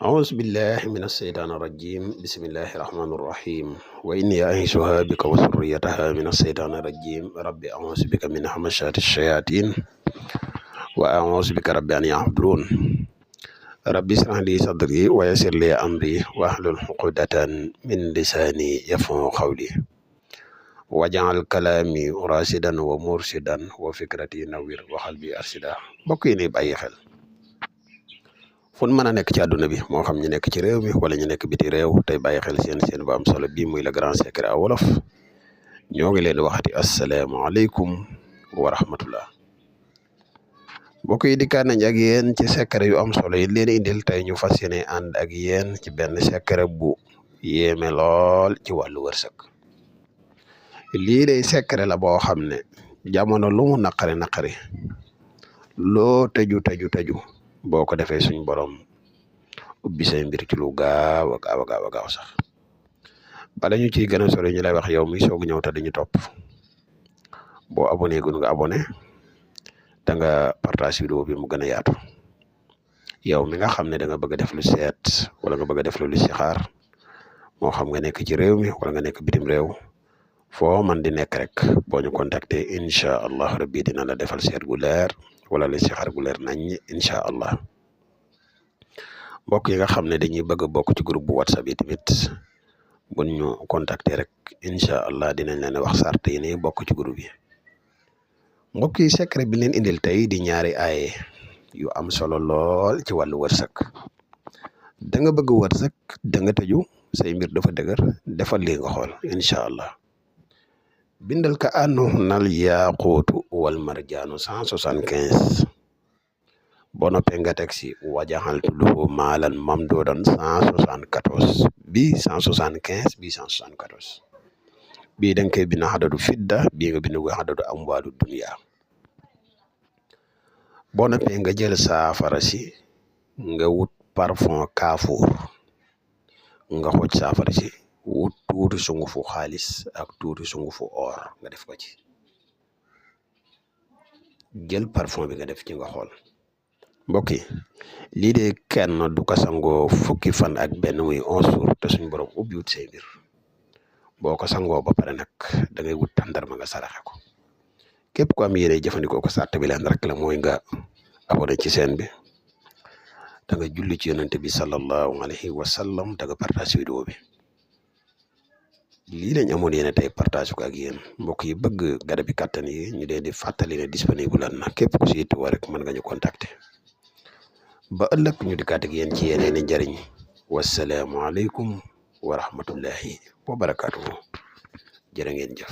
أعوذ بالله من الشيطان الرجيم بسم الله الرحمن الرحيم وإني أعيذها بك وذريتها من الشيطان الرجيم ربي أعوذ بك من همزات الشياطين وأعوذ بك ربي أن يحضرون ربي اشرح لي صدري ويسر لي أمري واحلل عقدة من لساني يفقهوا قولي واجعل كلامي راشدا ومرشدا وفكرتي نوير وقلبي أرشدا mbokk yi ni bàyyi xel fun mën a nekk ci àdduna bi moo xam ñu nekk ci réew mi wala ñu nekk biti réew tey bàyyi xel seen bu am solo bii muy le grand secret à wolof ñoo ngi leen di waxati asalaamaaleykum wa rahmatullah mbokk yi dikkaat nañ ak yéen ci secret yu am solo yi leen indil tey ñu fas yéene ànd ak yéen ci benn secret bu yéeme lool ci wàllu wërsëg lii day secret la boo xam ne jamono lu mu naqari loo tëju boo ko defee suñ borom ubbi say mbir ci lu gaaw a gaaw sax bala ñu ciy gën a sori ñu lay wax yow mi soog ñëw te dañu topp boo abonné gun nga abonné da nga partage vidéo bi mu gën a yaatu yow mi nga xam ne da nga bëgg a def lu seet wala nga bëgg a def lu listixaar moo xam nga nekk ci réew mi wala nga nekk bitim réew foo man di nekk rek boo ñu contacter incha allah rabbi dina la defal seet gu leer wala listixaar gu leer nañ incha allah mbokk yi nga xam ne dañuy bëgg a bokk ci groupe bu whatsapp yi tamit buñ ñu contacter rek incha allah dinañ leen wax sart yi ne bokk ci groupe yi mbokk yi secret bi leen indil tey di ñaari aaye yu am solo lool ci wàllu wërsëg da nga bëgg wërsëg da nga tëju say mbir dafa dëgër defal lii nga xool incha allah bindal ka nal yaaquutu wal marjaanu 175 boo noppee nga teg si wajaxaltu lahu maalan mamduudan 174 bii 175 bii 174 bii da nga koy bind xadadu fidda bii nga bind ko xadadu amwaalu dunya boo noppee nga jël saafara si nga wut parfum kaafuur nga xoj saafara si wut tuuti sungufu xaalis ak tuuti sungufu or nga def ko ci jël parfum bi nga def ci nga xool mbokk yi lii de kenn du ko sangoo fukki fan ak benn muy 11 jours te suñ borom ubbiwut say mbir boo ko sangoo ba pare nag da ngay wut tàndarma nga saraxe ko képp ko am yéene jëfandikoo ko sàrt bi leen rek la mooy nga abonné ci chaîne bi da nga julli ci yonente bi sallallahu alayhi wa sallam da nga partage vidéo bi lii lañ amoon yéene tey partage ko ak yéen mbokk yi bëgg garabi kàttan yi ñu leen di fàttali ne disponible na képp ku si yittewoo rek mën nga ñu contacter ba ëllëg ñu dikkaat ak yéen ci yeneen i njëriñ wasalaamualeykum wa rahmatullahi wa barakaatuhu jërë ngeen jëf